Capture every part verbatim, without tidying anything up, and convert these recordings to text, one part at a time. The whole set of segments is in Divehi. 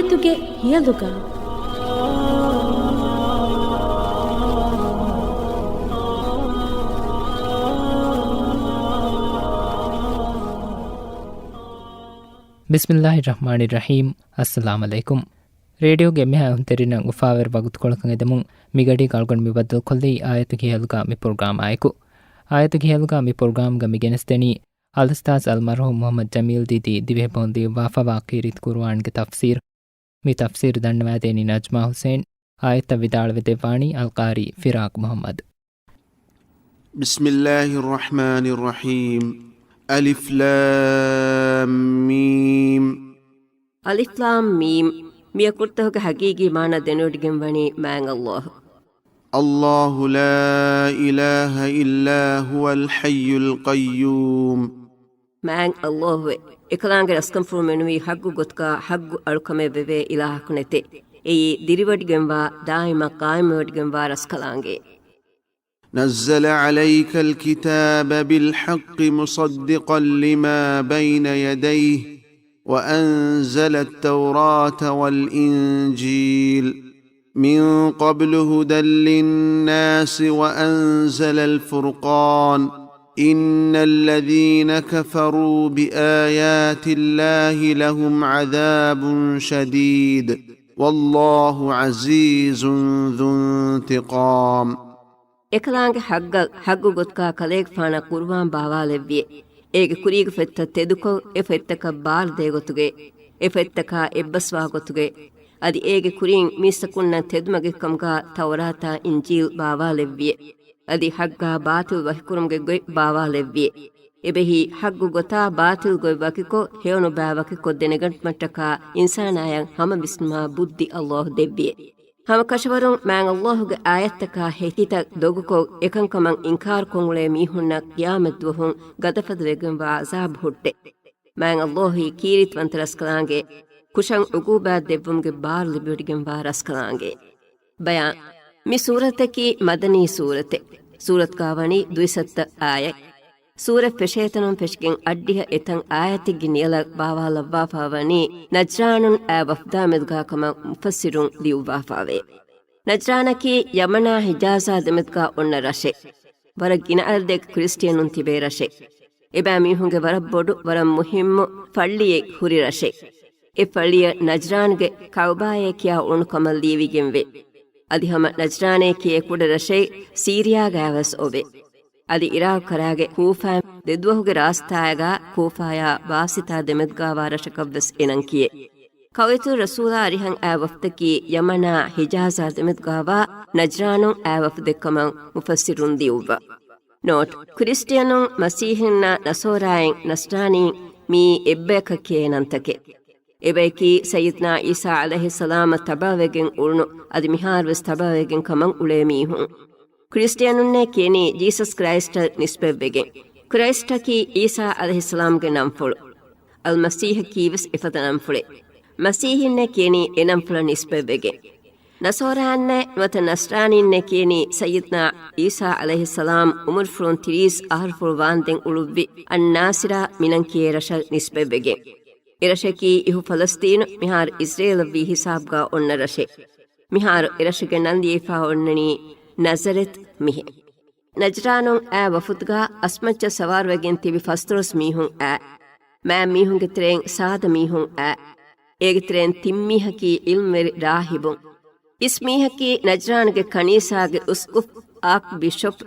އާޔަތުގެ ހިޔަލުގަ. ބިސްމިއްލާހި ރަޙްމާނި ރަޙީމް. އައްސަލާމް ޢަލައިކުމް. ރޭޑިއޯގެ އެންމެހާ އަޅުގަނޑުމެންނަށް އުފާވެރި ވަގުތުކޮޅަކަށް އެދެމުން މިގަޑީގަ އަޅުގަނޑު މި ބައްދަލުކޮށްލީ އާޔަތުގެ ހިޔަލުގަ މި ޕްރޮގްރާމާއެކު. އާޔަތުގެ ހިޔަލުގަ މި ޕްރޮގްރާމްގަ މި ގެނެސްދެނީ އަލްއުސްތާޛް އަލްމަރްޙޫމް މުޙައްމަދު ޖަމީލް ދީދީ ދިވެހިބަހުން ލިޔުއްވާފަވާ ކީރިތި ޤުރުއާންގެ ތަފްސީރު. މި ތަފްސީރު ދަންނަވައިދޭނީ ނަޖްމާ ޙުސެން. އާޔަތްތައް ވިދާޅުވެދެއްވާނީ އަލްޤާރީ ފިރާޤް މުޙައްމަދު. بسم الله الرحمن الرحيم. ألف لام ميم. އަލިފް ލާމް މީމް. މި އަކުރުތަކުގެ ޙަޤީޤީ މާނަ ދެނެވޮޑިގެންވަނީ މާތް ﷲ. الله لا إله إلا هو الحي القيوم. މާތް ﷲ އެކަލާނގެ ރަސްކަންފުޅު މެނުވީ ޙައްޤު ގޮތުގަ ޙައްޤު އަޅުކަމެއް ވެވޭ އިލާހަކު ނެތޭ. އެއީ ދިރިވޮޑިގެންވާ، ދާއިމަށް ޤާއިމްވެވޮޑިގެންވާ ރަސްކަލާނގެ. نزل عليك الكتاب بالحق مصدقا لما بين يديه وأنزل التوراة والإنجيل من قبل هدى للناس وأنزل الفرقان إن الذين كفروا بآيات الله لهم عذاب شديد والله عزيز ذو انتقام. އެކަލާނގެ ޙައްޤަށް ޙައްޤު ގޮތުގަ ކަލޭގެފާނަށް ޤުރުއާން ބާވާލެއްވިއޭ. އޭގެ ކުރީގެ ފޮތްތައް ތެދުކޮށް، އެ ފޮތްތަކަށް ބާރުދޭ ގޮތުގައި، އެ ފޮތްތަކާ އެއްބަސްވާ ގޮތުގައި، އަދި އޭގެ ކުރިން މީސްތަކުންނަށް ތެދުމަގެއްކަމުގަ ތައުރާތާ އިންޖީލް ބާވާލެއްވިއޭ. އަދި ޙައްޤާ ބާޠިލް ވަކިކުރުމުގެ ގޮތް ބާވާލެއްވިއޭ. އެބަހީ ޙައްޤު ގޮތާ ބާޠިލް ގޮތް ވަކިކޮށް، ހެޔޮނުބައި ވަކިކޮށް ދެނެގަންނަމަށްޓަކާ އިންސާނާޔަށް ހަމަ ވިސްނުމާ ބުއްދި ﷲ ދެއްވިއޭ. ހަމަ ކަށަވަރުން މާތް ﷲ ގެ އާޔަތްތަކާ ހެކިތައް ދޮގުކޮށް، އެކަންކަމަށް އިންކާރުކޮށް އުޅޭ މީހުންނަށް ޤިޔާމަތްދުވަހުން ގަދަފަދަވެގެންވާ ޢަޛާބު ހުއްޓޭ. މާތް ﷲ އީ ކީރިތިވަންތަ ރަސްކަލާނގެ، ކުށަށް ޢުޤޫބާތް ދެއްވުމުގެ ބާރު ލިބިވޮޑިގެންވާ ރަސްކަލާނގެ. ބަޔާން. މި ސޫރަތަކީ މަދަނީ ސޫރަތެއް. ސޫރަތުގަ ވަނީ ދުއިސައްތަ އާޔަތް. ސޫރަތް ފެށޭތަނުން ފެށިގެން އަށްޑިހަ އެތަން އާޔަތެއްގެ ނިޔަލަށް ބާވާލައްވާފަ ވަނީ ނަޖްރާނުން އާ ވަފްދާ މެދުގާ ކަމަށް މުފައްސިރުން ލިޔުއްވާފަވޭ. ނަޖްރާނަކީ ޔަމަނާ ހިޖާޒާ ދެމެދުގާ އޮންނަ ރަށެއް. ވަރަށް ގިނަ އަދަދެއްގެ ކްރިސްޓިއަނުން ތިބޭ ރަށެއް. އެބައިމީހުންގެ ވަރަށް ބޮޑު، ވަރަށް މުހިއްމު ފައްޅިއެއް ހުރި ރަށެއް. އެ ފައްޅިއަށް ނަޖްރާންގެ ކައުބާއޭ ކިޔާ އުޅުނު ކަމަށް ލިޔެވިގެންވޭ. އަދި ހަމަ ނަޖްރާނޭ ކިޔޭ ކުޑަ ރަށެއް ސީރިޔާގައިވެސް އޮވޭ. އަދި އިރާޤު ކަރާގެ ކޫފާއިން ދެދުވަހުގެ ރާސްތާއެއްގާ ކޫފާޔާ ވާސިތާ ދެމެދުގާވާ ރަށަކަށްވެސް އެ ނަން ކިޔޭ. ކައުއިތުރު ރަސޫލާ އަރިހަށް އާ ވަފްދަކީ ޔަމަނާ ހިޖާޒާ ދެމެދުގާވާ ނަޖްރާނުން އާ ވަފްދެއްކަމަށް މުފައްސިރުން ލިޔުއްވާ. ނޯޓް، ކްރިސްޓިއަނުން، މަސީޙީންނާ ނަޞާރާއިން ނަޞްރާނީން މިއީ އެއްބަޔަކަށް ކިޔޭ ނަންތަކެއް. އެބަޔަކީ ސައްޔިދުނާ ޢީސާ ޢަލައިހިއްސަލާމަށް ތަބަޢަވެގެން އުޅުނު، އަދި މިހާރުވެސް ތަބަޢަވެގެން ކަމަށް އުޅޭ މީހުން. ކްރިސްޓިއަނުންނޭ ކިޔަނީ ޖީސަސް ކްރައިސްޓަށް ނިސްބަތްވެގެން. ކްރައިސްޓަކީ ޢީސާ ޢަލައިހިއްސަލާމްގެ ނަންފުޅު. އަލްމަސީޙަކީވެސް އެފަދަ ނަންފުޅެއް. މަސީޙީންނޭ ކިޔަނީ އެ ނަންފުޅަށް ނިސްބަތްވެގެން. ނަޞާރާއިންނޭ ނުވަތަ ނަޞްރާނީންނޭ ކިޔަނީ ސައްޔިދުނާ ޢީސާ ޢަލައިހިއްސަލާމް އުމުރުފުޅުން ތިރީސް އަހަރުފުޅު ވާންދެން އުޅުއްވި އައްނާޞިރާ މިނަން ކިޔޭ ރަށަށް ނިސްބަތްވެގެން. އެ ރަށަކީ އިހު ފަލަސްޠީނު، މިހާރު އިޒްރޭލަށްވީ ހިސާބުގާ އޮންނަ ރަށެއް. މިހާރު އެ ރަށުގެ ނަން ލިޔެފާ އޮންނަނީ ނަޒަރެތް މިހެން. ނަޖްރާނުން އާ ވަފުދުގާ އަސްމައްޗަށް ސަވާރުވެގެން ތިބި ފަސްދޮޅަސް މީހުން އާ. މާތް މީހުންގެ ތެރެއިން ސާދަ މީހުން އާ. އޭގެ ތެރެއިން ތިން މީހަކީ ޢިލްމުވެރި ރާހިބުން. އިސް މީހަކީ ނަޖްރާނުގެ ކަނީސާގެ އުސްޤުފް އާކް ބިޝޮޕް.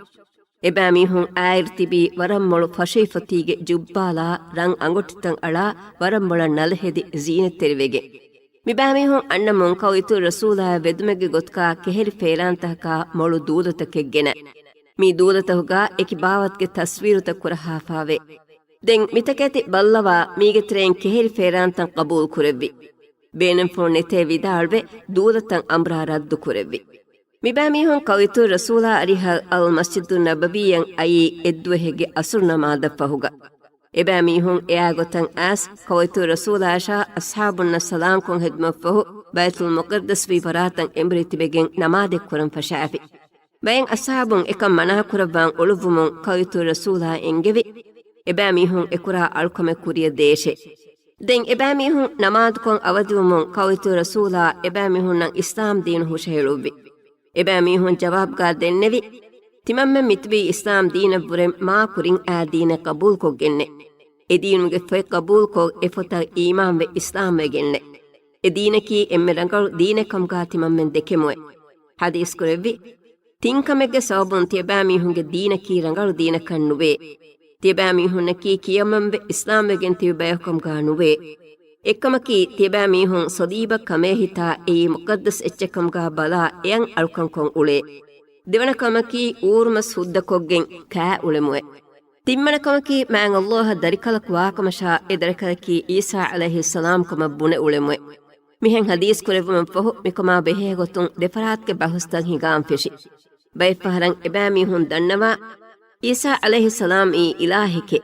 އެބައިމީހުން އާއިރު ތިބީ ވަރަށް މޮޅު ފަށިފޮތީގެ ޖުއްބާލާ ރަން އަނގޮޓިތައް އަޅާ ވަރަށް މޮޅަށް ނަލަހެދި ޒީނަތްތެރިވެގެން. މިބައިމީހުން އަންނަމުން ކައުއިތުރު ރަސޫލާއަށް ވެދުމެއްގެ ގޮތުގާ ކެހެރި ފޭރާންތަކަކާ މޮޅު ދޫލަތަކެއް ގެނައި. މި ދޫލަތަކުގާ އެކި ބާވަތުގެ ތަސްވީރުތައް ކުރަހާފާވޭ. ދެން މިތަކެތި ބައްލަވާ މީގެ ތެރެއިން ކެހެރި ފޭރާންތައް ޤަބޫލު ކުރެއްވި. ބޭނުންފުޅު ނެތޭ ވިދާޅުވެ، ދޫލަތައް އަނބުރާ ރައްދު ކުރެއްވި. މިބައިމީހުން ކައުއިތުރު ރަސޫލާ އަރިހަށް އަލް މަސްޖިދު ނަބަވީއަށް އައީ އެއްދުވަހެއްގެ އަސުރު ނަމާދަށް ފަހުގަ. އެބައިމީހުން އެއާ ގޮތަށް އައިސް، ކައުއިތުރު ރަސޫލާއަށާ އަޞްޙާބުންނަށް ސަލާމްކޮށް ހެދުމަށްފަހު، ބައިތުލް މުޤައްދަސްވީ ފަރާތަށް އެނބުރި ތިބެގެން ނަމާދެއް ކުރަން ފަށާފި. ބައެއް އަޞްޙާބުން އެކަން މަނާކުރައްވާން އުޅުއްވުމުން ކައުއިތުރު ރަސޫލާ އެންގެވި، އެބައިމީހުން އެކުރާ އަޅުކަމެއް ކުރިޔަށް ދޭށޭ. ދެން އެބައިމީހުން ނަމާދުކޮށް އަވަދިވުމުން ކައުއިތުރު ރަސޫލާ އެބައިމީހުންނަށް އިސްލާމް ދީނު ހުށަހެޅުއްވި. އެބައިމީހުން ޖަވާބުގާ ދެންނެވި، ތިމަންމެން މިތިބީ އިސްލާމް ދީނަށްވުރެން މާ ކުރިން އާ ދީނެއް ޤަބޫލުކޮށްގެންނެ. އެ ދީނުގެ ފޮތް ޤަބޫލުކޮށް އެ ފޮތަށް އީމާންވެ އިސްލާމްވެގެންނެ. އެ ދީނަކީ އެންމެ ރަނގަޅު ދީނެއް ކަމުގާ ތިމަންމެން ދެކެމުއެ. ޙަދީޘް ކުރެއްވި، ތިން ކަމެއްގެ ސަބަބުން ތިޔަބައިމީހުންގެ ދީނަކީ ރަނގަޅު ދީނަކަށް ނުވޭ. ތިޔަބައިމީހުންނަކީ ކިޔަމަންވެ އިސްލާމްވެގެން ތިބި ބަޔަކުކަމުގާ ނުވޭ. އެއްކަމަކީ، ތިޔަބައިމީހުން ޞަލީބަށް ކަމޭހިތާ އެއީ މުޤައްދަސް އެއްޗެއްކަމުގާ ބަލާ އެޔަށް އަޅުކަންކޮށް އުޅޭ. ދެވަނަ ކަމަކީ، އޫރުމަސް ހުއްދަކޮށްގެން ކާ އުޅެމުއެ. ތިންވަނަ ކަމަކީ، މާތް ﷲ އަށް ދަރިކަލަކު ވާކަމަށާ އެ ދަރިކަލަކީ ޢީސާ ޢަލައިހިއްސަލާމް ކަމަށް ބުނެ އުޅެމުއެ. މިހެން ޙަދީޘް ކުރެއްވުމަށްފަހު، މިކަމާ ބެހޭ ގޮތުން ދެފަރާތުގެ ބަހުސްތައް ހިނގާން ފެށި. ބައެއްފަހަރަށް އެބައިމީހުން ދަންނަވާ، ޢީސާ ޢަލައިހިއްސަލާމްއީ އިލާހެކޭ.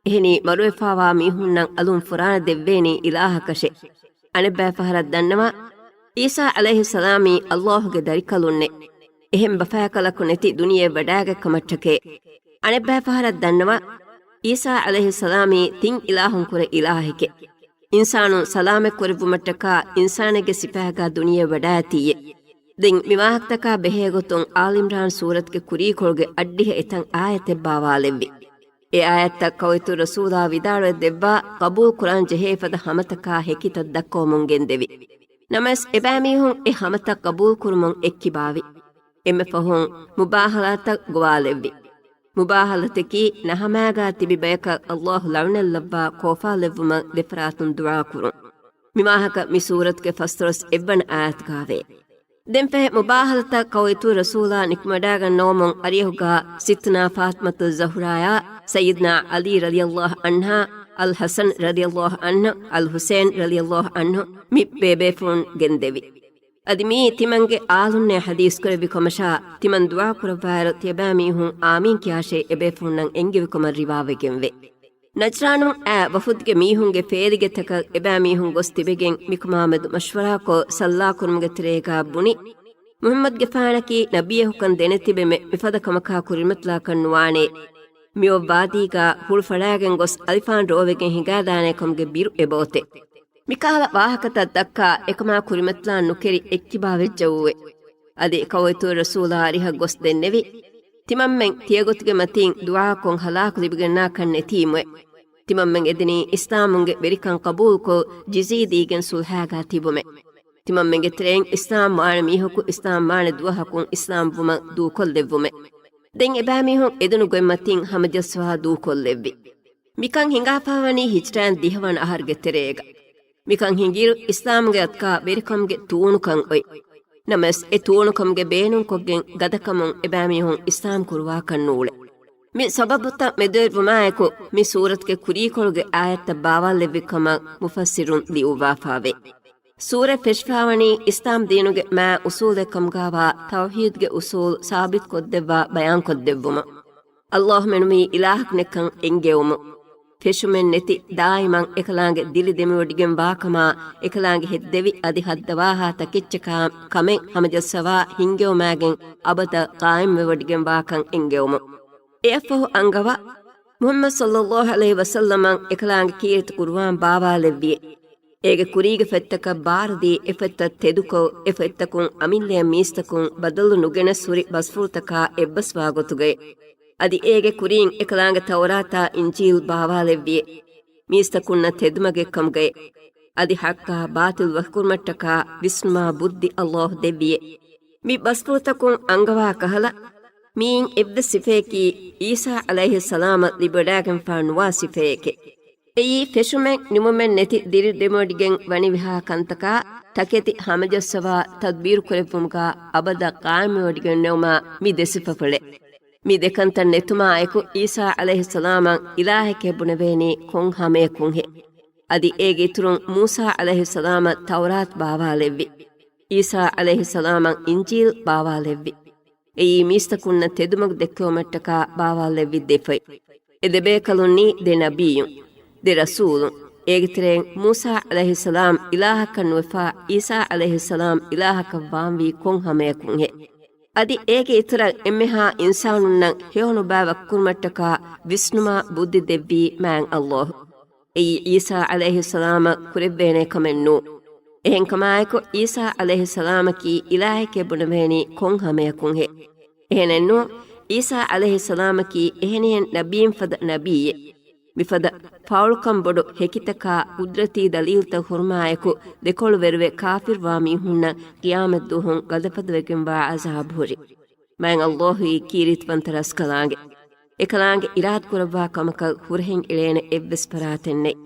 އެހެނީ، މަރުވެފާވާ މީހުންނަށް އަލުން ފުރާނަ ދެއްވޭނީ އިލާހަކަށޭ. އަނެއްބައިފަހަރަށް ދަންނަވާ، ޢީސާ ޢަލައިހިއްސަލާމްއީ ﷲ ގެ ދަރިކަލުންނޭ. އެހެން ބަފައިކަލަކު ނެތި ދުނިޔެ ވަޑާގަތް ކަމަށްޓަކޭ. އަނެއްބައިފަހަރަށް ދަންނަވާ، ޢީސާ ޢަލައިހިއްސަލާމްއީ ތިން އިލާހުން ކުރެ އިލާހެކޭ. އިންސާނުން ސަލާމަތް ކުރެއްވުމަށްޓަކާ އިންސާނެއްގެ ސިފައިގާ ދުނިޔެ ވަޑާއިތީއޭ. ދެން މި ވާހަކަތަކާ ބެހޭގޮތުން އާލި ޢިމްރާން ސޫރަތުގެ ކުރީކޮޅުގެ އަށްޑިހަ އެތައް އާޔަތެއް ބާވާލެއްވި. އެ އާޔަތްތައް ކައުއިތުރު ރަސޫލާ ވިދާޅުވެ ދެއްވާ، ޤަބޫލު ކުރާން ޖެހޭ ފަދަ ހަމަތަކާ ހެކިތައް ދައްކަވަމުން ގެންދެވި. ނަމަވެސް، އެބައިމީހުން އެ ހަމަތައް ޤަބޫލު ކުރުމުން އެއްކިބާވި. އެންމެ ފަހުން މުބާހަލާތައް ގޮވާލެއްވި. މުބާހަލަތަކީ ނަހަމާގާ ތިބި ބަޔަކަށް ﷲ ލަޢުނަތްލައްވާ ކޯފާލެއްވުމަށް ދެފަރާތުން ދުޢާ ކުރުން. މި ވާހަކަ މި ސޫރަތުގެ ފަސްދޮޅަސް އެއްވަނަ އާޔަތުގާވޭ. ދެންފަހެ މުބާހަލަތައް ކައުއިތުރު ރަސޫލާ ނިކުމެވަޑައިގަންނަވަމުން އަރިއަހުގާ ސިއްތުނާ ފާޠިމަތު ޒަހުރާޔާ، ސައްޔިދުނާ ޢަލީ ރަޟިޔަﷲ ޢަންހާ، އަލް ޙަސަން ރަޟިޔަﷲ ޢަންހު، އަލް ޙުސައިން ރަޟިޔަﷲ ޢަންހު، މި ބޭބޭފުޅުން ގެންދެވި. އަދި މިއީ ތިމަންގެ އާލުންނޭ ޙަދީޘް ކުރެއްވި ކަމަށާ، ތިމަން ދުޢާ ކުރައްވާއިރު ތިޔަބައިމީހުން އާމީން ކިޔާށޭ އެބޭފުޅުންނަށް އެންގެވިކަމަށް ރިވާވެގެންވޭ. ނަޖްރާނުން އައި ވަފުދުގެ މީހުންގެ ފޭލިގެތަކަށް އެބައިމީހުން ގޮސް ތިބެގެން މިކަމާމެދު މަޝްވަރާކޮށް ޞައްލާ ކުރުމުގެ ތެރޭގާ ބުނި، މުޙައްމަދުގެފާނަކީ ނަބިއްޔަކުކަން ދެނެތިބެމެ މިފަދަ ކަމަކާ ކުރިމަތިލާކަށް ނުވާނޭ. މިއޮއް ވާދީގާ ހުޅު ފަޅާގެން ގޮސް އަލިފާން ރޯވެގެން ހިނގާދާނޭ ކަމުގެ ބިރު އެބައޮތޭ. މިކަހަލަ ވާހަކަތައް ދައްކާ އެކަމާ ކުރިމަތިލާން ނުކެރި އެއްކިބާވެއްޖައޫވެ. އަދި ކައުއިތުރު ރަސޫލާ އަރިހަށް ގޮސް ދެންނެވި، ތިމަންމެން ތިޔަގޮތުގެ މަތީން ދުޢާކޮށް ހަލާކު ލިބިގަންނާކަށް ނެތީމުއެ. ތިމަންމެން އެދެނީ އިސްލާމުންގެ ވެރިކަން ޤަބޫލުކޮށް ޖިޒީ ދީގެން ޞުލްޙާގާ ތިބުމެ. ތިމަންމެންގެ ތެރެއިން އިސްލާމް ވާނެ މީހަކު އިސްލާމް ވާނެ ދުވަހަކުން އިސްލާމް ވުމަށް ދޫކޮށްލެއްވުމެ. ދެން އެބައިމީހުން އެދުނު ގޮތްމަތިން ހަމަޖައްސަވާ ދޫކޮށްލެއްވި. މިކަން ހިނގާފާވަނީ ހިޖްރައިން ދިހަވަނަ އަހަރުގެ ތެރޭގަ. މިކަން ހިނގިއިރު އިސްލާމުގެ އަތުގާ ވެރިކަމުގެ ތޫނުކަން އޮތް. ނަމަވެސް އެ ތޫނުކަމުގެ ބޭނުންކޮށްގެން ގަދަކަމުން އެބައިމީހުން އިސްލާމް ކުރުވާކަށް ނޫޅެ. މި ސަބަބުތައް މެދުވެރިވުމާއެކު، މި ސޫރަތުގެ ކުރީކޮޅުގެ އާޔަތްތައް ބާވާލެއްވި ކަމަށް މުފައްސިރުން ލިޔުއްވާފާވޭ. ސޫރަތް ފެށިފާވަނީ އިސްލާމް ދީނުގެ މާ އުސޫލެއް ކަމުގާވާ ތައުޙީދުގެ އުސޫލް ސާބިތުކޮށްދެއްވާ ބަޔާންކޮށްދެއްވުމަށް. ﷲ މެނުވީ އިލާހަކު ނެތްކަން އެންގެވުމުން. ފެށުމެއް ނެތި ދާއިމަށް އެކަލާނގެ ދިރި ދެމިވޮޑިގެން ވާކަމާ، އެކަލާނގެ ހެއްދެވި އަދި ހައްދަވާހާ ތަކެއްޗަކާ ކަމެއް ހަމަޖައްސަވާ ހިންގެވުމާގެން އަބަދަށް ޤާއިމްވެވޮޑިގެން ވާކަން އެންގެވުމުން. އެއަށްފަހު އަންގަވާ، މުޙައްމަދު ޞައްލައްލާހު ޢަލައިހި ވަސައްލަމަށް އެކަލާނގެ ކީރިތި ޤުރުއާން ބާވާލެއްވިއޭ. އޭގެ ކުރީގެ ފޮތްތަކަށް ބާރުދީ، އެ ފޮތްތައް ތެދުކޮށް، އެ ފޮތްތަކުން އަމިއްލައަށް މީސްތަކުން ބަދަލު ނުގެނެސް ހުރި ބަސްފުޅުތަކާ އެއްބަސްވާ ގޮތުގައި. އަދި އޭގެ ކުރީން އެކަލާނގެ ތައުރާތާ އިންޖީލް ބާވާލެއްވިއޭ. މީސްތަކުންނަށް ތެދުމަގެއްކަމުގައި. އަދި ޙައްޤާ ބާޠިލް ވަކިކުރުމަށްޓަކާ ވިސްނުމާ ބުއްދި ﷲ ދެއްވިއޭ. މި ބަސްފުޅުތަކުން އަންގަވާ ކަހަލަ، މިއިން އެއްވެސް ސިފައަކީ ޢީސާ ޢަލައިހިއްސަލާމަށް ލިބިވަޑައިގެންފާ ނުވާ ސިފައެކޭ. އެއީ ފެށުމެއް ނިމުމެއް ނެތި ދިރި ދެމިވޮޑިގެން ވަނިވިހާ ކަންތަކާ ތަކެތި ހަމަޖައްސަވާ ތަދުބީރުކުރެއްވުމުގާ އަބަދަށް ޤާއިމްވެވޮޑިގެންނެވުމާ މި ދެ ސިފަފުޅެއް. މި ދެކަންތައް ނެތުމާއެކު ޢީސާ ޢަލައިހިއްސަލާމަށް އިލާހެކޭ ބުނެވޭނީ ކޮން ހަމަޔަކުންހޭ؟ އަދި އޭގެ އިތުރުން މޫސާ ޢަލައިހިއްސަލާމަށް ތައުރާތު ބާވާލެއްވި. ޢީސާ ޢަލައިހިއްސަލާމަށް އިންޖީލް ބާވާލެއްވި. އެއީ މީސްތަކުންނަށް ތެދުމަގު ދެއްކެވުމަށްޓަކާ ބާވާލެއްވި ދެ ފޮތް. އެ ދެބޭކަލުންނީ ދެ ނަބިއްޔުން، ދެ ރަސޫލުން. އޭގެ ތެރެއިން މޫސާ ޢަލައިހިއްސަލާމް އިލާހަކަށް ނުވެފާ، ޢީސާ ޢަލައިހިއްސަލާމް އިލާހަކަށް ވާންވީ ކޮން ހަމަޔަކުންހޭ؟ އަދި އޭގެ އިތުރަށް އެންމެހާ އިންސާނުންނަށް ހެޔޮ ނުބައި ވަކިކުރުމަށްޓަކާ ވިސްނުމާ ބުއްދި ދެއްވީ މާތް ﷲ. އެއީ ޢީސާ ޢަލައިހިއްސަލާމަށް ކުރެއްވޭނޭ ކަމެއް ނޫން. އެހެންކަމާއެކު، ޢީސާ ޢަލައިހިއްސަލާމަކީ އިލާހެކޭ ބުނެވޭނީ ކޮން ހަމަޔަކުންހޭ؟ އެހެނެއްނު، ޢީސާ ޢަލައިހިއްސަލާމަކީ އެހެނިހެން ނަބީން ފަދަ ނަބީއެއް. މިފަދަ ފައުޅުކަން ބޮޑު ހެކިތަކާ ޤުދްރަތީ ދަލީލްތައް ހުރުމާއެކު، ދެކޮޅުވެރިވެ ކާފިރުވާ މީހުންނަށް ޤިޔާމަތްދުވަހުން ގަދަފަދަވެގެންވާ ޢަޒާބު ހުރި. މާތް ﷲ އީ ކީރިތިވަންތަ ރަސްކަލާނގެ. އެކަލާނގެ އިރާދަކުރައްވާ ކަމަކަށް ހުރަހެއް އެޅޭނެ އެއްވެސް ފަރާތެއް ނެތް.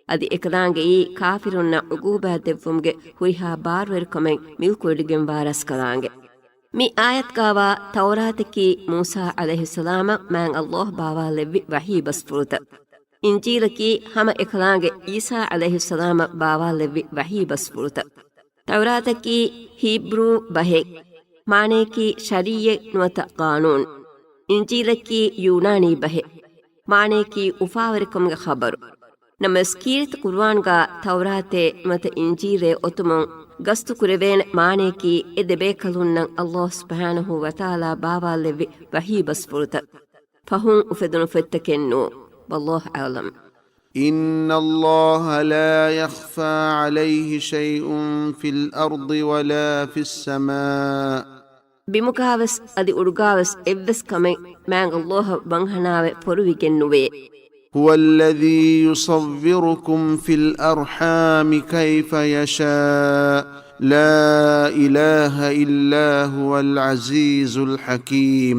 އަދި އެކަލާނގެއީ ކާފިރުންނަށް ޢުޤޫބާތް ދެއްވުމުގެ ހުރިހާ ބާރުވެރިކަމެއް މިލްކުވެޑިގެންވާ ރަސްކަލާނގެ. މި އާޔަތުގާވާ ތައުރާތަކީ މޫސާ ޢަލައިހިއްސަލާމަށް މާތް ﷲ ބާވާލެއްވި ވަޙީ ބަސްފުޅުތައް. އިންޖީލަކީ ހަމަ އެކަލާނގެ ޢީސާ ޢަލައިހިއްސަލާމަށް ބާވާލެއްވި ވަޙީ ބަސްފުޅުތައް. ތައުރާތަކީ ހީބްރޫ ބަހެއް، މާނަޔަކީ ޝަރީޢަތް ނުވަތަ ޤާނޫނު. އިންޖީލަކީ ޔޫނާނީ ބަހެއް، މާނަޔަކީ އުފާވެރިކަމުގެ ޚަބަރު. ނަމަވެސް ކީރިތި ޤުރުއާންގާ ތައުރާތޭ ނުވަތަ އިންޖީލޭ އޮތުމުން ގަސްތުކުރެވޭނެ މާނަޔަކީ އެ ދެބޭކަލުންނަށް ﷲ ސުބްޙާނަހޫ ވަތަޢާލާ ބާވާލެއްވި ވަޙީ ބަސްފުޅުތައް. ފަހުން އުފެދުނު ފޮތްތަކެއް ނޫން. ވައްލާހު އަޢުލަމް. إن الله لا يخفى عليه شيء في الأرض ولا في السماء. ބިމުގާވެސް އަދި އުޑުގާވެސް އެއްވެސް ކަމެއް މާތް ﷲ އަށް ވަންހަނާވެ ފޮރުވިގެން ނުވޭ. هو الذي يصوركم في الأرحام كيف يشاء. لا إله إلا هو العزيز الحكيم.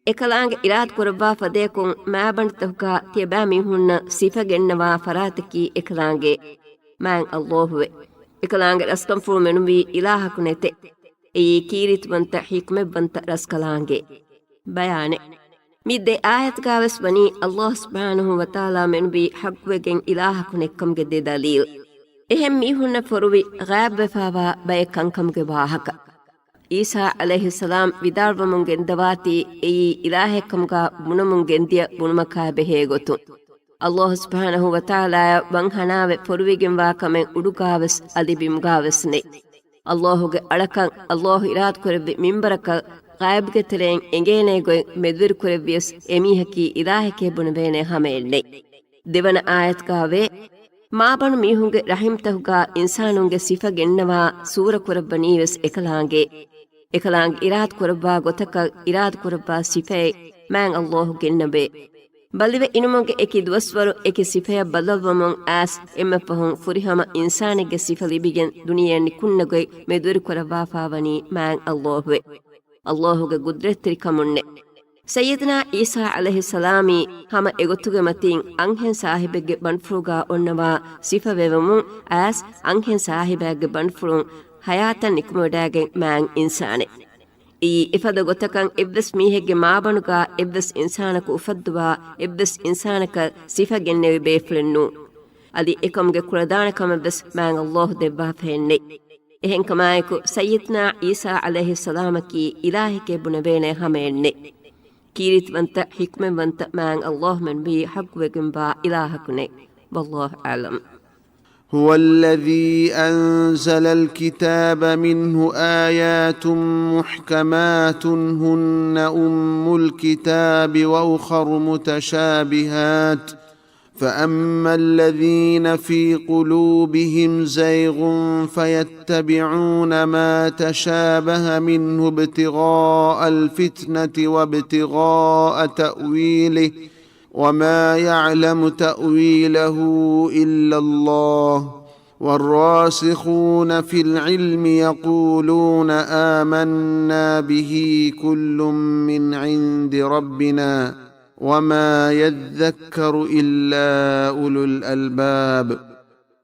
އެކަލާނގެ އިރާދަ ކުރައްވާ ފަދަޔަކުން މާބަނޑުތަކުގާ ތިޔަބައިމީހުންނަށް ސިފަ ގެންނަވާ ފަރާތަކީ އެކަލާނގެ މާތް ﷲ ވެ. އެކަލާނގެ ރަސްކަންފުޅު މެނުވީ އިލާހަކު ނެތެ. އެއީ ކީރިތިވަންތަ ޙިކްމަތްވަންތަ ރަސްކަލާނގެ. ބަޔާނެއް. މި ދެ އާޔަތުގާވެސް ވަނީ ﷲ ސުބްޙާނަހޫ ވަތަޢާލާ މެނުވީ ޙައްޤުވެގެން އިލާހަކު ނެތްކަމުގެ ދެ ދަލީލް. އެހެން މީހުންނަށް ފޮރުވި ޣައިބުވެފާވާ ބައެއް ކަންކަމުގެ ވާހަކަ. ޢީސާ ޢަލައިހިއްސަލާމް ވިދާޅުވަމުން ގެންދަވާތީ އެއީ އިލާހެއްކަމުގާ ބުނަމުން ގެންދިޔަ ބުނުމަކާ ބެހޭ ގޮތުން. ﷲ ސުބްޙާނަހޫ ވަތަޢާލާއަށް ވަންހަނާވެ ފޮރުވިގެންވާ ކަމެއް އުޑުގާވެސް އަދި ބިމުގާވެސް ނެތް. ﷲ ގެ އަޅަކަށް ﷲ އިރާދަކުރެއްވި މިންވަރަކަށް ޣައިބުގެ ތެރެއިން އެނގޭނޭ ގޮތް މެދުވެރިކުރެއްވިޔަސް އެމީހަކީ އިލާހެކޭ ބުނެވޭނެ ހަމައެއް ނެތް. ދެވަނަ އާޔަތުގާވޭ، މާބަނޑު މީހުންގެ ރަޙިމްތަކުގާ އިންސާނުންގެ ސިފަ ގެންނަވާ ސޫރަ ކުރައްވަނީވެސް އެކަލާނގެ. އެކަލާނގެ އިރާދަ ކުރައްވާ ގޮތަކަށް އިރާދަ ކުރައްވާ ސިފައެއް މާތް ﷲ ގެންނަވޭ. ބަލިވެ އިނުމުގެ އެކި ދުވަސްވަރު އެކި ސިފަޔަށް ބަދަލުވަމުން އައިސް އެންމެ ފަހުން ފުރިހަމަ އިންސާނެއްގެ ސިފަ ލިބިގެން ދުނިޔެއަށް ނިކުންނަ ގޮތް މެދުވެރި ކުރައްވާފާވަނީ މާތް ﷲ ވެ. ﷲ ގެ ގުދްރަތްތެރިކަމުންނެ. ސައްޔިދުނާ ޢީސާ ޢަލައިހިއްސަލާމީ ހަމަ އެގޮތުގެ މަތީން އަންހެން ސާހިބެއްގެ ބަނޑުފުޅުގާ އޮންނަވާ ސިފަވެވެމުން އައިސް އަންހެން ސާހިބާގެ ބަނޑުފުޅުން ޙަޔާތަށް ނިކުމެވަޑައިގެން މާތް އިންސާނެއް. އެއީ އެފަދަ ގޮތަކަށް އެއްވެސް މީހެއްގެ މާބަނޑުގާ އެއްވެސް އިންސާނަކު އުފައްދުވާ އެއްވެސް އިންސާނަކަށް ސިފަ ގެންނެވި ބޭފުޅެއް ނޫން. އަދި އެކަމުގެ ކުޅަދާނަ ކަމެއްވެސް މާތް ﷲ ދެއްވާފައެއް ނެތް. އެހެންކަމާއެކު، ސައްޔިދުނާ ޢީސާ ޢަލައިހިއްސަލާމަކީ އިލާހެކޭ ބުނެވޭނެ ހަމައެއް ނެތް. ކީރިތިވަންތަ، ޙިކްމަތްވަންތަ މާތް ﷲ މެނުވީ ޙައްޤުވެގެންވާ އިލާހަކު ނެތް. ވައްލާހު އަޢްލަމް. هو الذي أنزل الكتاب منه آيات محكمات هن أم الكتاب وأخر متشابهات، فأما الذين في قلوبهم زيغ فيتبعون ما تشابه منه ابتغاء الفتنة وابتغاء تأويله، وما يعلم تأويله إلا الله، والراسخون في العلم يقولون آمنا به كل من عند ربنا، وما يذكر إلا أولو الألباب.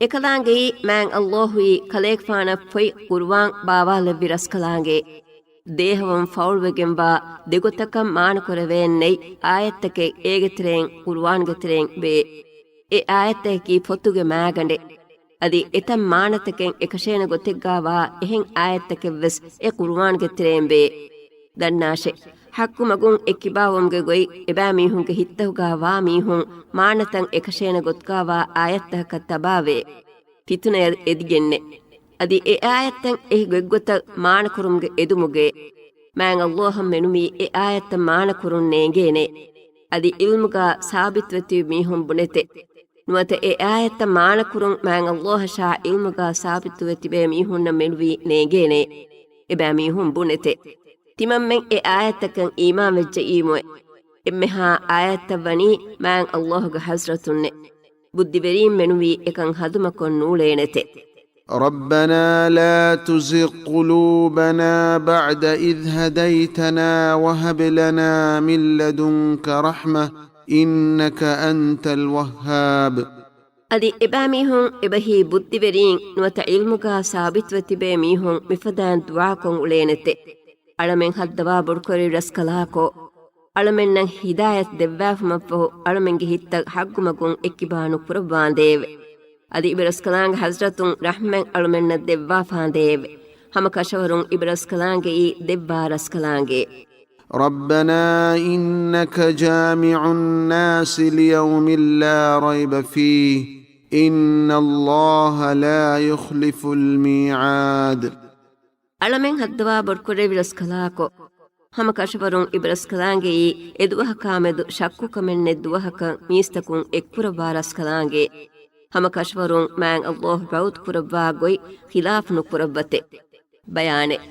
އެކަލާނގެއީ މާތް ﷲ އީ ކަލޭގެފާނަށް ފޮތް ޤުރުއާން ބާވާލެއްވި ރަސްކަލާނގެ. ދޭހަވަން ފައުޅުވެގެންވާ ދެގޮތަކަށް މާނަކުރެވޭނެ ނެތް އާޔަތްތަކެއް އޭގެ ތެރެއިން ޤުރުއާންގެ ތެރެއިން ވޭ. އެ އާޔަތްތަކަކީ ފޮތުގެ މާގަނޑެއް. އަދި އެތައް މާނަތަކެއް އެކަށޭނެ ގޮތެއްގާވާ އެހެން އާޔަތްތަކެއްވެސް އެ ޤުރުއާންގެ ތެރެއިން ވޭ. ދަންނާށެ! ޙައްޤު މަގުން އެ ކިބާވުމުގެ ގޮތް އެބައިމީހުންގެ ހިތްތަކުގާ ވާ މީހުން މާނަތައް އެކަށޭނެ ގޮތުގާވާ އާޔަތްތަކަކަށް ތަބާވޭ. ފިތުނަޔަށް އެދިގެންނެއް. އަދި އެ އާޔަތްތައް އެހި ގޮތްގޮތަށް މާނަކުރުމުގެ އެދުމުގެ. މާތް ﷲ އަށް މެނުވީ އެ އާޔަތްތައް މާނަކުރުން ނޭނގޭނެ. އަދި ޢިލްމުގާ ސާބިތުވެތިބި މީހުން ބުނެތެ. ނުވަތަ އެ އާޔަތްތައް މާނަކުރުން މާތް ﷲ އަށާ ޢިލްމުގާ ސާބިތުވެ ތިބޭ މީހުންނަށް މެނުވީ ނޭނގޭނެ. އެބައިމީހުން ބުނެތެ. ތިމަންމެން އެ އާޔަތްތަކަށް އީމާންވެއްޖައީމުއެ. އެންމެހާ އާޔަތްތައް ވަނީ މާތް ﷲ ގެ ޙަޟްރަތުންނެ. ބުއްދިވެރީން މެނުވީ އެކަން ހަޟުމަކޮށް ނޫޅޭނެތެ. ربنا لا تزغ قلوبنا بعد إذ هديتنا وهب لنا من لدنك رحمة إنك أنت الوهاب. އަދި އެބައިމީހުން އެބަހީ ބުއްދިވެރީން ނުވަތަ ޢިލްމުގާ ސާބިތުވެ ތިބޭ މީހުން މިފަދައިން ދުޢާކޮށް އުޅޭނެތެ. އަޅަމެން ހައްދަވާ ބޮޑުކުރެއްވި ރަސްކަލާކޮ، އަޅަމެންނަށް ހިދާޔަތް ދެއްވާފުމަށްފަހު އަޅަމެންގެ ހިތްތައް ޙައްޤުމަގުން އެއްކިބާ ނުކުރައްވާނދޭވެ. އަދި އިބަރަސްކަލާނގެ ޙަޟްރަތުން ރަޙްމަތް އަޅަމެންނަށް ދެއްވާފާނދޭވެ. ހަމަ ކަށަވަރުން އިބަރަސްކަލާނގެއީ ދެއްވާ ރަސްކަލާނގެ. ربنا إنك جامع الناس ليوم لا ريب فيه إن الله لا يخلف الميعاد. އަޅަމެން ހައްދަވާ ބޮޑުކުރެއްވި ރަސްކަލާކޮ، ހަމަ ކަށަވަރުން އިބަރަސްކަލާނގެއީ އެދުވަހަކާމެދު ޝައްކުކަމެއްނެތް ދުވަހަކަށް މީސްތަކުން އެއްކުރައްވާ ރަސްކަލާނގެ. ހަމަ ކަށަވަރުން މާތް ﷲ ވަޢުދު ކުރައްވާ ގޮތް ޚިލާފު ނުކުރައްވަތެ. ބަޔާނެއް.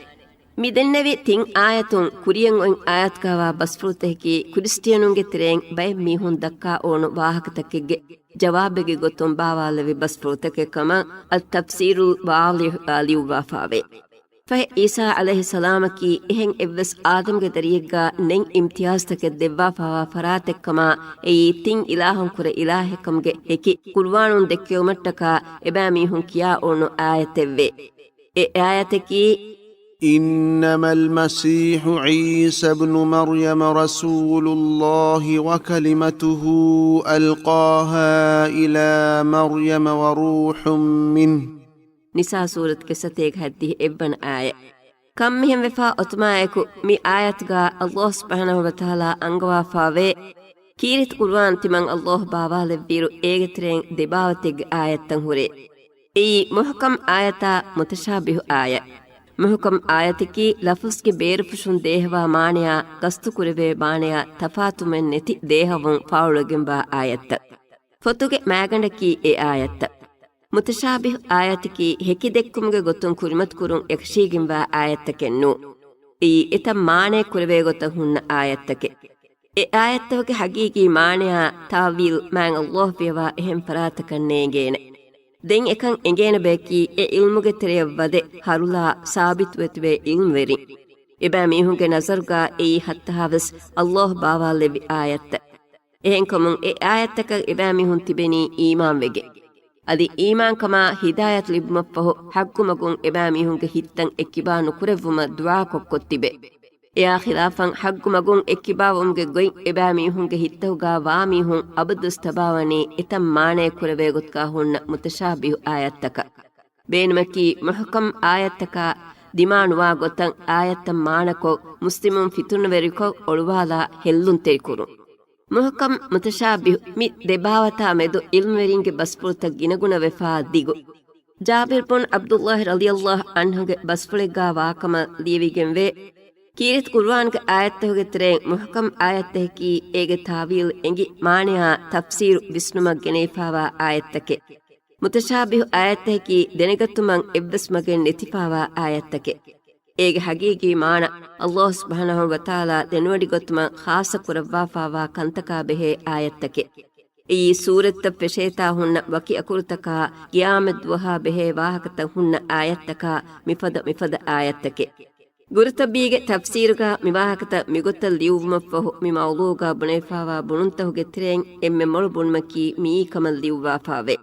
މި ދެންނެވި ތިން އާޔަތުން ކުރިޔަށް އޮތް އާޔަތުގާވާ ބަސްފުޅުތަކަކީ ކްރިސްޓިއަނުންގެ ތެރެއިން ބައެއް މީހުން ދައްކާ އޮނު ވާހަކަތަކެއްގެ ޖަވާބެއްގެ ގޮތުން ބާވާލެއްވި ބަސްފުޅުތަކެއް ކަމަށް އައްތަފްސީރުލް ވާޟިޙުގާ ލިޔުއްވާފާވޭ. ފަހެ އީސާ ޢަލައިހިއްސަލާމަކީ އެހެން އެއްވެސް އާދަމްގެ ދަރިއެއްގާ ނެތް އިމްތިޔާޒްތަކެއް ދެއްވާފާވާ ފަރާތެއްކަމާ އެއީ ތިން އިލާހުންކުރެ އިލާހެއްކަމުގެ ހެކި ޤުރުއާނުން ދެއްކެވުމަށްޓަކާ އެބައިމީހުން ކިޔާ އޮނު އާޔަތެއްވޭ. އެ އާޔަތަކީ، إنما المسيح عيسى ابن مريم رسول الله وكلمته ألقاها إلى مريم وروح منه. ނިސާ ސޫރަތުގެ ސަތޭކަ ހަތްދިހަ އެއްވަނަ އާޔަތް. ކަންމިހެންވެފާ އޮތުމާއެކު، މި އާޔަތުގާ ﷲ ސުބްޙާނަހޫ ވަތަޢާލާ އަންގަވާފާވޭ، ކީރިތި ޤުރުއާން ތިމަން ﷲ ބާވާލެއްވިއިރު، އޭގެ ތެރެއިން ދެބާވަތެއްގެ އާޔަތްތައް ހުރޭ. އެއީ މުޙްކަމް އާޔަތާ، މުތަޝާބިހު އާޔަތް. މުޙްކަމް އާޔަތަކީ ލަފުޒްގެ ބޭރުފުށުން ދޭހަވާ މާނަޔާ ގަސްތުކުރެވޭ މާނަޔާ ތަފާތުވުމެއް ނެތި ދޭހަވުން ފާޅުވެގެންވާ އާޔަތްތައް. ފޮތުގެ މާގަނޑަކީ އެ އާޔަތްތައް. މުތަޝާބިހު އާޔަތަކީ ހެކި ދެއްކުމުގެ ގޮތުން ކުރިމަތިކުރުން އެކަށީގެންވާ އާޔަތްތަކެއް ނޫން. އެއީ އެތައް މާނައެއް ކުރެވޭ ގޮތަށް ހުންނަ އާޔަތްތަކެއް. އެ އާޔަތްތަކުގެ ހަގީގީ މާނަޔާ ތާވީލް މާތް ﷲ ފިޔަވާ އެހެން ފަރާތަކަށް ނޭނގޭނެ. ދެން އެކަން އެނގޭނެ ބަޔަކީ އެ ޢިލްމުގެ ތެރެޔަށް ވަދެ ހަރުލާ ސާބިތުވެތިބޭ ޢިލްމުވެރިން. އެބައިމީހުންގެ ނަޒަރުގާ އެއީ ހައްތަހާވެސް ﷲ ބާވާލެއްވި އާޔަތްތައް. އެހެންކަމުން އެ އާޔަތްތަކަށް އެބައިމީހުން ތިބެނީ އީމާންވެގެން. އަދި އީމާންކަމާ ހިދާޔަތު ލިބުމަށްފަހު ޙައްޤު މަގުން އެބައިމީހުންގެ ހިތްތައް އެއްކިބާ ނުކުރެއްވުމަށް ދުޢާކޮށްކޮށް ތިބެ. އެއާ ޚިލާފަށް ޙައްޤު މަގުން އެއްކިބާވުމުގެ ގޮތް އެބައިމީހުންގެ ހިތްތަކުގާ ވާމީހުން އަބަދުވެސް ތަބާވަނީ އެތައް މާނައެއް ކުރެވޭ ގޮތުގާ ހުންނަ މުތަޝާބިހު އާޔަތްތަކަށް. ބޭނުމަކީ މުޙްކަމް އާޔަތްތަކާ ދިމާނުވާ ގޮތަށް އާޔަތްތައް މާނަކޮށް، މުސްލިމުން ފިތުނަވެރިކޮށް އޮޅުވާލާ ހެއްލުންތެރިކުރުން. މުޙްކަމް މުތަޝާބިހު މި ދެބާވަތާ މެދު ޢިލްމުވެރިންގެ ބަސްފުޅުތައް ގިނަގުނަވެފާ ދިގު. ޖާބިރު ބުން ޢަބްދުﷲ ރަޟިޔަﷲ ޢަންހުގެ ބަސްފުޅެއްގާ ވާކަމަށް ލިޔެވިގެންވޭ، ކީރިތި ޤުރުއާންގެ އާޔަތްތަކުގެ ތެރެއިން މުޙްކަމް އާޔަތްތަކަކީ އޭގެ ތާވީލް އެނގި މާނަޔާ ތަފްސީރު ވިސްނުމަށް ގެނެވިފާވާ އާޔަތްތަކެއް. މުތަޝާބިހު އާޔަތްތަކަކީ ދެނެގަތުމަށް އެއްވެސް މަގެއް ނެތިފާވާ އާޔަތްތަކެއް. އޭގެ ހަގީގީ މާނަ ﷲ ސުބްޙާނަހޫ ވަތަޢާލާ ދެނެވޮޑިގަތުމަށް ޚާއްޞަ ކުރައްވާފާވާ ކަންތަކާ ބެހޭ އާޔަތްތަކެއް. އެއީ ސޫރަތްތައް ފެށޭތާ ހުންނަ ވަކި އަކުރުތަކާ، ޤިޔާމަތްދުވަހާ ބެހޭ ވާހަކަތައް ހުންނަ އާޔަތްތަކާ މިފަދަ މިފަދަ އާޔަތްތަކެއް. ގުރުޠުބީގެ ތަފްސީރުގާ މިވާހަކަތައް މިގޮތަށް ލިޔުއްވުމަށްފަހު، މި މައުޟޫޢުގާ ބުނެފާވާ ބުނުންތަކުގެ ތެރެއިން އެންމެ މޮޅު ބުނުމަކީ މިއީ ކަމަށް ލިޔުއްވާފާވޭ.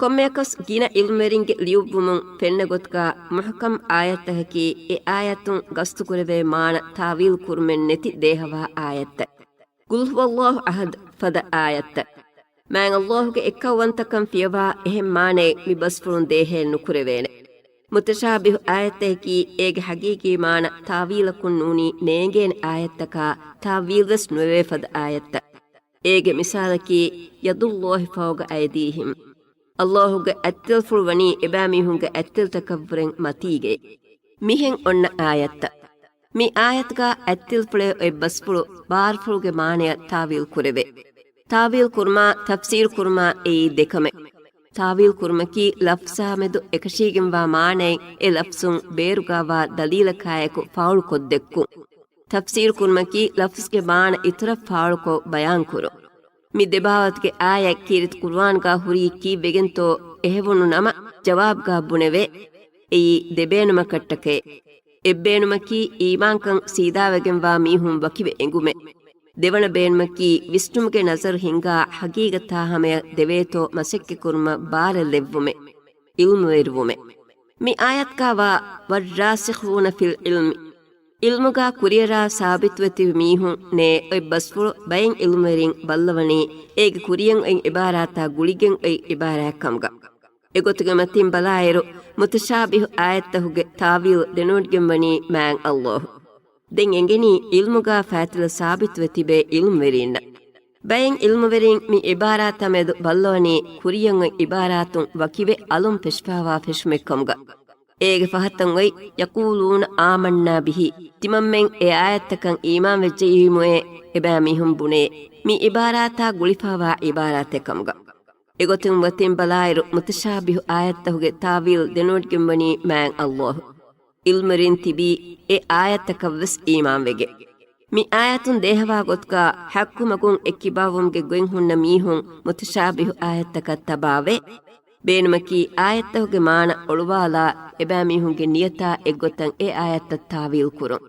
ކޮންމެއަކަސް ގިނަ ޢިލްމުވެރިންގެ ލިޔުއްވުމުން ފެންނަ ގޮތުގާ، މުޙްކަމް އާޔަތްތަކަކީ އެ އާޔަތުން ގަސްތުކުރެވޭ މާނަ ތާވީލް ކުރުމެއް ނެތި ދޭހަވާ އާޔަތްތައް. ޤުލް ހުވައްލާހު އަޙަދު ފަދަ އާޔަތްތައް. މާތް ﷲގެ އެއްކައުވަންތަކަން ފިޔަވާ އެހެން މާނައެއް މި ބަސްފުޅުން ދޭހައެއް ނުކުރެވޭނެ. މުތަޝާބިހު އާޔަތަކަކީ އޭގެ ހަގީގީ މާނަ ތާވީލަކުން ނޫނީ ނޭނގޭނެ އާޔަތްތަކާ ތާވީލްވެސް ނުވެވޭ ފަދަ އާޔަތްތައް. އޭގެ މިސާލަކީ، ޔަދުﷲ ފައުޤަ އައިދީހިމް. ﷲގެ އަތްތިލަފުޅު ވަނީ އެބައިމީހުންގެ އަތްތިލަތަކަށްވުރެން މަތީގައި. މިހެން އޮންނަ އާޔަތްތައް. މި އާޔަތުގާ އަތްތިލަފުޅޭ އޮތް ބަސްފުޅު ބާރުފުޅުގެ މާނަޔަށް ތާވީލް ކުރެވޭ. ތާވީލް ކުރުމާ، ތަފްސީރު ކުރުމާ އެއީ ދެކަމެއް. ތާވީލް ކުރުމަކީ ލަފްޒާމެދު އެކަށީގެންވާ މާނައެއް އެ ލަފްޒުން ބޭރުގާވާ ދަލީލަކާއެކު ފާޅުކޮށްދެއްކުން. ތަފްސީރު ކުރުމަކީ ލަފްޒުގެ މާނަ އިތުރަށް ފާޅުކޮށް ބަޔާންކުރުން. މި ދެބާވަތުގެ އާޔަތް ކީރިތި ޤުރުއާންގާ ހުރީ ކީއްވެގެންތޯ އެހެވުނު ނަމަ، ޖަވާބުގާ ބުނެވޭ، އެއީ ދެބޭނުމަކަށްޓަކައި. އެއްބޭނުމަކީ އީމާންކަން ސީދާވެގެންވާ މީހުން ވަކިވެ އެނގުމެއް. ދެވަނަ ބޭނުމަކީ ވިސްނުމުގެ ނަޒަރު ހިންގާ ޙަޤީޤަތާ ހަމަޔަށް ދެވޭތޯ މަސައްކަތްކުރުމަށް ބާރެއްލެއްވުމެއް. ޢިލްމުވެރިވުމެއް. މި އާޔަތްގާވާ والراسخون في العلم، ޢިލްމުގާ ކުރިއަރާ ސާބިތުވެ ތިބި މީހުން ނޭ އޮތް ބަސްފުޅު ބައެއް ޢިލްމުވެރިން ބައްލަވަނީ އޭގެ ކުރިޔަށް އޮތް ޢިބާރާތާ ގުޅިގެން އޮތް ޢިބާރާތް ކަމުގަ. އެގޮތުގެ މަތިން ބަލާއިރު، މުތަޝާބިހު އާޔަތްތަކުގެ ތާވީލް ދެނެވޮޑިގެންވަނީ މާތް ﷲ. ދެން އެނގެނީ ޢިލްމުގާ ފާތިލަ ސާބިތުވެ ތިބޭ ޢިލްމުވެރީންނަށް. ބައެއް ޢިލްމުވެރީން މި ޢިބާރާތާމެދު ބައްލަވަނީ ކުރިޔަށް އޮތް ޢިބާރާތުން ވަކިވެ އަލުން ފެށިފާވާ ފެށުމެއްކަމުގަ. އޭގެ ފަހަތަށް އޮތް يقولون آمنا به، ތިމަންމެން އެ އާޔަތްތަކަށް އީމާންވެއްޖެއީމުއޭ އެބައިމީހުން ބުނޭ، މި ޢިބާރާތާ ގުޅިފާވާ ޢިބާރާތެއް ކަމުގަ. އެގޮތުން މަތިން ބަލާއިރު، މުތަޝާބިހު އާޔަތްތަކުގެ ތާވީލް ދެނެވޮޑިގެންވަނީ މާތް ﷲ. ޢިލްމުވެރިން ތިބީ އެ އާޔަތްތަކަށްވެސް އީމާންވެގެން. މި އާޔަތުން ދޭހަވާ ގޮތުގާ ޙައްޤު މަގުން އެއްކިބާވުމުގެ ގޮތް ހުންނަ މީހުން މުތަޝާބިހު އާޔަތްތަކަށް ތަބާވޭ. ބޭނުމަކީ އާޔަތްތަކުގެ މާނަ އޮޅުވާލާ އެބައިމީހުންގެ ނިޔަތާ އެއްގޮތަށް އެ އާޔަތްތައް ތާވީލް ކުރުން.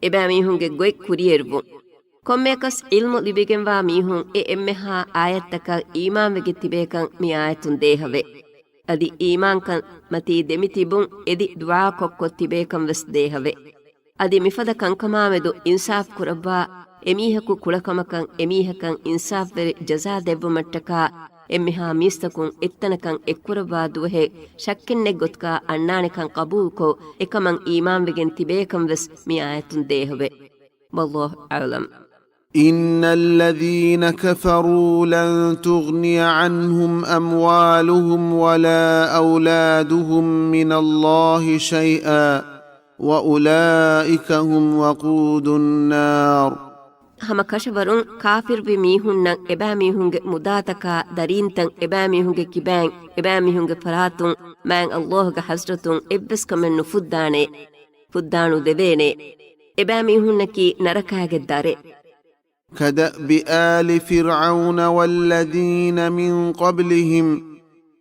އެބައިމީހުންގެ ގޮތް ކުރިއެރުވުން. ކޮންމެއަކަސް ޢިލްމު ލިބިގެންވާ މީހުން އެ އެންމެހާ އާޔަތްތަކަށް އީމާންވެގެން ތިބޭކަން މި އާޔަތުން ދޭހަވޭ. އަދި އީމާންކަން މަތީ ދެމިތިބުން އެދި ދުޢާކޮށްކޮށް ތިބޭކަން ވެސް ދޭހަވޭ. އަދި މިފަދަ ކަންކަމާމެދު އިންސާފް ކުރައްވާ، އެމީހަކު ކުޅަކަމަކަށް އެމީހަކަށް އިންސާފްވެރި ޖަޒާ ދެއްވުމަށްޓަކާ، އެންމެހާ މީސްތަކުން އެއްތަނަކަށް އެއްކުރައްވާ ދުވަހެއް ޝައްކެއްނެތް ގޮތުގާ އަންނާނެކަން ޤަބޫލުކޮށް، އެކަމަށް އީމާންވެގެން ތިބޭކަން ވެސް މި އާޔަތުން ދޭހަވޭ. والله أعلم. إن الذين كفروا لن تغني عنهم أموالهم ولا أولادهم من الله شيئا وأولئك هم وقود النار. ހަމަ ކަށަވަރުން ކާފިރުވި މީހުންނަށް އެބައިމީހުންގެ މުދާތަކާ ދަރީންތައް އެބައިމީހުންގެ ކިބައިން އެބައިމީހުންގެ ފަރާތުން މާތް ﷲ ގެ ޙަޟްރަތުން އެއްވެސް ކަމެއް ނުފުއްދާނެ، ފުއްދާނުދެވޭނެ. އެބައިމީހުންނަކީ ނަރަކާގެ ދަރެއް. كدأب آل فرعون والذين من قبلهم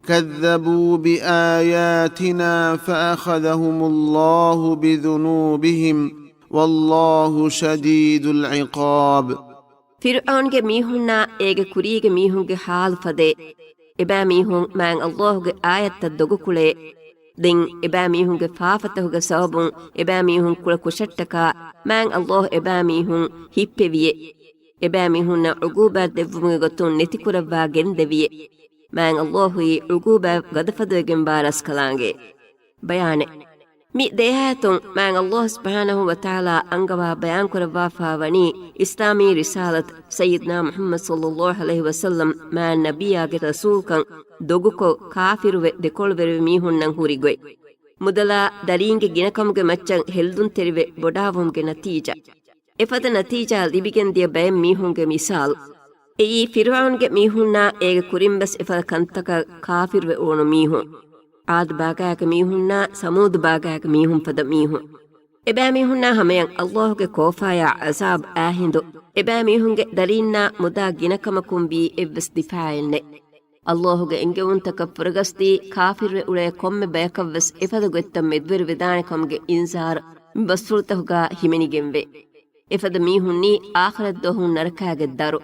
كذبوا بآياتنا فأخذهم الله بذنوبهم والله شديد العقاب. ފިރުޢައުންގެ މީހުންނާ އޭގެ ކުރީގެ މީހުންގެ ޙާލު ފަދައިން، އެބައިމީހުން މާތް ﷲ ގެ އާޔަތްތައް ދޮގުކުޅޭ. ދެން އެބައިމީހުންގެ ފާފަތަކުގެ ސަބަބުން އެބައިމީހުން ކުޅަ ކުށަށްޓަކާ މާތް ﷲ އެބައިމީހުން ހިއްޕެވިއޭ. އެބައިމީހުންނަށް ޢުޤޫބާތް ދެއްވުމުގެ ގޮތުން ނެތިކުރައްވާ ގެންދެވިއޭ. މާތް ﷲ އީ ޢުޤޫބާތް ގަދަފަދަވެގެންވާ ރަސްކަލާނގެ. ބަޔާނެއް. މި ދެއާޔަތުން މާތް ﷲ ސުބްޙާނަހޫ ވަތަޢާލާ އަންގަވާ ބަޔާންކުރައްވާފާވަނީ، އިސްލާމީ ރިސާލަތު ސައްޔިދުނާ މުޙައްމަދު ޞައްލައްލާހު ޢަލައިހި ވަސައްލަމް މާތް ނަބިއްޔާގެ ރަސޫލުކަން ދޮގުކޮށް، ކާފިރުވެ، ދެކޮޅުވެރިވި މީހުންނަށް ހުރި ގޮތް. މުދަލާ ދަރީންގެ ގިނަކަމުގެ މައްޗަށް ހެއްލުންތެރިވެ ބޮޑާވުމުގެ ނަތީޖާ. އެފަދަ ނަތީޖާ ލިބިގެންދިޔަ ބައެއް މީހުންގެ މިސާލު. އެއީ ފިރުޢައުންގެ މީހުންނާ އޭގެ ކުރިން ވެސް އެފަދަ ކަންތަކަށް ކާފިރުވެ އުޅުނު މީހުން. ޢާދު ބާގާގެ މީހުންނާ ސަމޫދު ބާގާގެ މީހުން ފަދަ މީހުން. އެބައިމީހުންނާ ހަމަޔަށް ﷲ ގެ ކޯފާޔާ ޢަޒާބު އާ ހިނދު، އެބައިމީހުންގެ ދަރީންނާ މުދާ ގިނަކަމަކުން ވީ އެއްވެސް ދިފާޢެއް ނެތް. ﷲ ގެ އެންގެވުންތަކަށް ފުރަގަސްދީ، ކާފިރުވެ އުޅޭ ކޮންމެ ބަޔަކަށްވެސް އެފަދަ ގޮތްތައް މެދުވެރިވެދާނެ ކަމުގެ އިންޒާރު މި ބަސްފުޅުތަކުގާ ހިމެނިގެންވޭ. އެފަދަ މީހުންނީ އާޚިރަތް ދުވަހު ނަރަކާގެ ދަރު.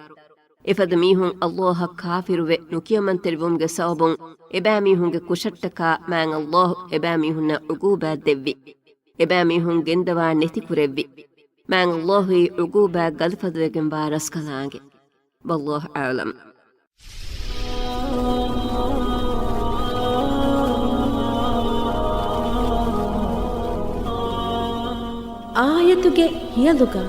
އެފަދަ މީހުން ﷲ އަށް ކާފިރުވެ ނުކިޔަމަންތެރިވުމުގެ ސަބަބުން އެބައިމީހުންގެ ކުށަށްޓަކާ މާތް ﷲ އެބައިމީހުންނަށް ޢުޤޫބާތް ދެއްވި. އެބައިމީހުން ގެންދަވާ ނެތިކުރެއްވި. މާތް ﷲ އީ ޢުޤޫބާތް ގަދަފަދަވެގެންވާ ރަސްކަލާނގެ. والله أعلم. އާޔަތުގެ ހިޔަލުގަ.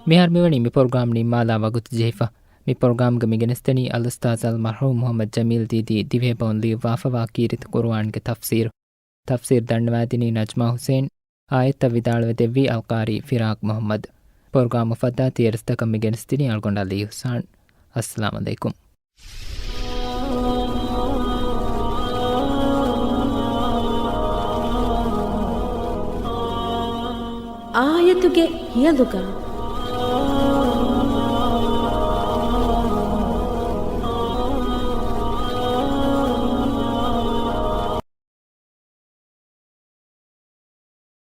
މިހާރު މިވަނީ މި ޕްރޮގްރާމް ނިންމާލާ ވަގުތު ޖެހިފަ. މި ޕްރޮގްރާމްގަ މި ގެނެސްދެނީ އަލްއުސްތާޛު އަލްމަރްޙޫމް މުޙައްމަދު ޖަމީލް ދީދީ ދިވެހި ބައުން ލިޔުއްވާފަވާ ކީރިތި ޤުރުއާންގެ ތަފްސީރު. ތަފްސީރު ދަންނަވާދިނީ ނަޖްމާ ޙުސެން. އާޔަތްތައް ވިދާޅުވެދެއްވީ އަލްޤާރީ ފިރާޤް މުޙައްމަދު. ޕްރޮގްރާމު ފައްދާ ތިޔަރިސްތަކަށް މި ގެނެސްދިނީ އަޅުގަނޑު ޢަލީ އިޙްސާން. އައްސަލާމު ޢަލައިކުމް. އާޔަތުގެ ހިޔަލުގަ